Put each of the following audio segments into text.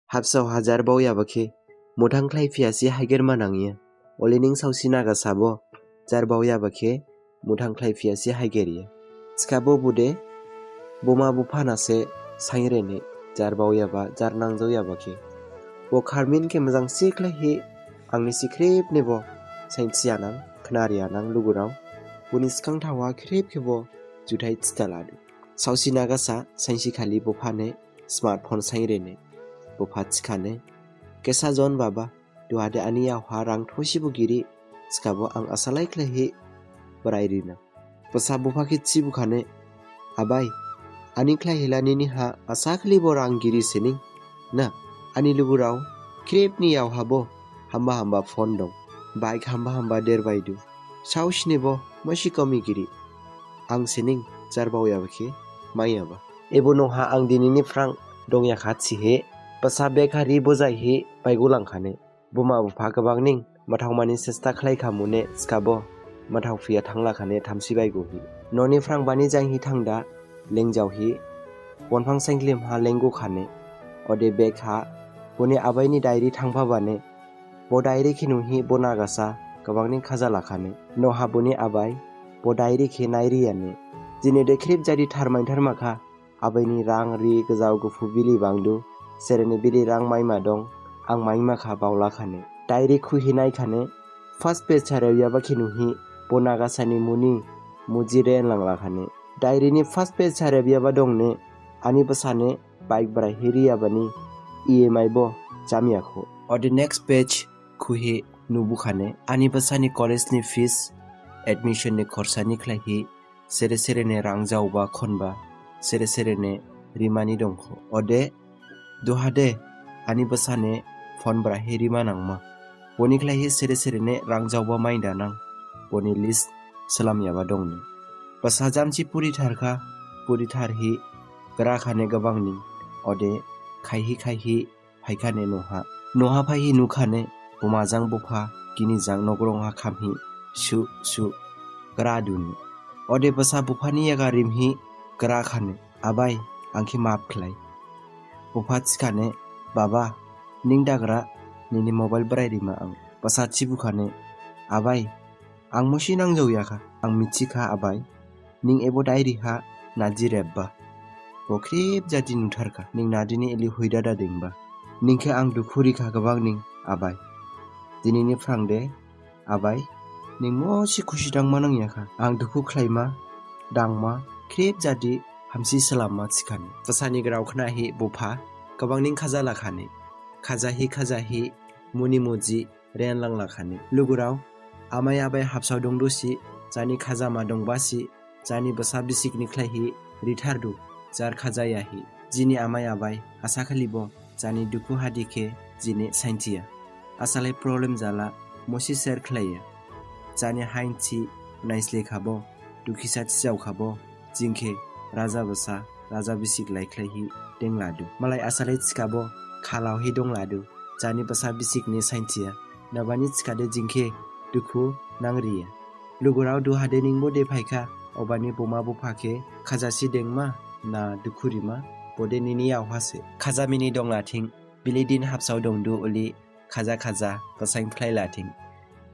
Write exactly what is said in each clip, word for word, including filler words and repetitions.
Habsao ha jar baoyaba khe muthang khlaiphiyasi haigerma nangya. Ole ning saosi nagasa bo jar baoyaba khe muthang khlaiphiyasi haigerya. Thikhabo bode buma bupha nase saingrene jar baoyaba, jar nangjaoyaba khe. Bo kharmin khe mojang si khlaihi ang nisi khrip nebo sainthiya nang, khnariya nang lugurao. Boni sgang thaoha khrip khebo juthai thitha ladu. Saosi nagasa sainsi khali bupha ne smartphone saingrene. Bupha thikhane, kesa jon baba, duhade ani yaoha rang thosibo giri, thikhabo ang asalai khlaihi brai rina. Basa bupha khe thibukhane, abai, ani khlaihi la niniha asa khalibo rang giri sening. Na, ani lugurao khrip ni yaoha bo hamba hamba phone dong, bike hamba hamba derbaidu. Saosi nebo masi komi giri. Ang sening jar baoyaba khe maiyaba. Ebo noha ang dinini phrang dongyakha thihi basa bag ha ri bojaihi baigulangkhane. Buma bupha gabang ning mathaomani sesta khlaikhamune thikhabo mathaophiya thanglakhane thamsi baiguhi. Noni phrang bani janghi thangda lengjaohi bonphang sainkhlim ha lenggukhane. Ode bag ha boni abai ni diary thangphabane. Bo diary khe nuhi bo nagasa gabang ning khaja lakhane. Noha boni abai bo diary khe nairiyane. Jini de khrip jadi tharmain tharmakha. Abai ni rang ri gajao guphu bili bangdu. Sereni bili rang maima dong. Ang maimakha baolakhane. Diary khuhi naikhane. First page sarebyaba khe nuhi bo nagasa ni muni muji renlanglakhane. Diary ni first page sarebyaba dongne. Ani basa ne bike brai hi riyabani E M I bo jamyakho. Ode next page khuhi nubukhane. Ani basa ni college ni fees, admission ni khorsa ni khlaihi sere sere ne rang jaoba khonba, sere sere ne rimani dongkho. Ode duhade ani basa ne phone brai hi rima nangma. Boni khlaihi sere sere ne rang jaoba maida nang. Boni list slamyaba dongni. Basa jamsi puri tharkha, puri tharhi grakhane gabang ning. Ode khaihi khaihi phaikhane noha. Noha phaihi nukhane buma jang bupha gini jang nogrong ha khamhi su su graduni. Ode basa bupha ni yaga rimhi grakhane, abai, ang khe map khlai. Bupha thikhane, baba, ning dagra, nini mobile brai rima ang. Basa thibukhane, abai, ang musi nangjaoyakha, ang mithikha abai, ning ebo diary ha naji rebba. Bo khrip jadi nutharkha, ning nadini eli huida da dengba. Ning khe ang dukhu rikha gabang ning abai. Dinini phrang de, abai, ning musi khusi dangma nangyakha. Ang dukhu khlaima, dangma, khrip jadi hamsi slamma thikhane. Basa ni grao khnahi bupha gabang ning khaja lakhane. Khajahi khajahi muni muji renlanglakhane. Lugurao, amai abai habsao dongdusi, jani khajama dongbasi, jani basa bisik ni khlaihi rithardu, jar khajayahi. Jini amai abai asa khalibo jani dukhu hadi khe jini sainthiya. Asalai problem jala, musi share khlaiya. Jani hainthi naislekhabo, dukhisa thijaokhabo, jing khe raja basa, raja bisik lai khlaihi dengladu. Malai asalai thikhabo, khalaohi dongladu. Jani basa bisik ni sainthiya. Nabani thikhade jing khe dukhu nangriya. Lugurao duhade ningbo de phaikha, obani buma bupha khe khajasi dengma na dukhu rima, bode nini yaohase. Khajamini donglathing, bili din habsao dongdu uli khaja khaja basain phlailathing.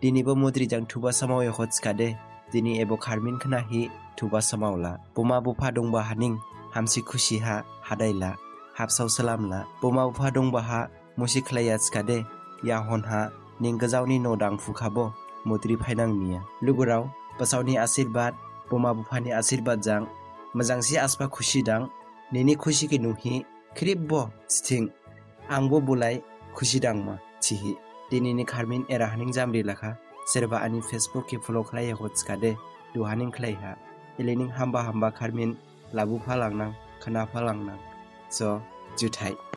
Dinibo mudri jang thuba samaoyakho thikhade, dini ebo kharmin khnahi thuba samaola. Buma bupha dongba haning, hamsi khusi ha hadaila, habsao slamla. Buma bupha dongba ha musi khlaiya thikhade, yahon ha ning gajaoni noh dangphukhabo mudri phainang niya. Lugurao, basaoni asirbad, buma buphani asirbad jang, mojangsi asba khusi dang, nini khusi khe nuhi, khripbo sithing, angbo bulai khusi dangma thihi. Dinini kharmin era haning jamri lakha, sereba ani Facebook khe follow khlaiyakho thikhade, duhaning khlaiha. Elening hamba hamba kharmin labuphalangnang, khnaphalangnang. So, juthai.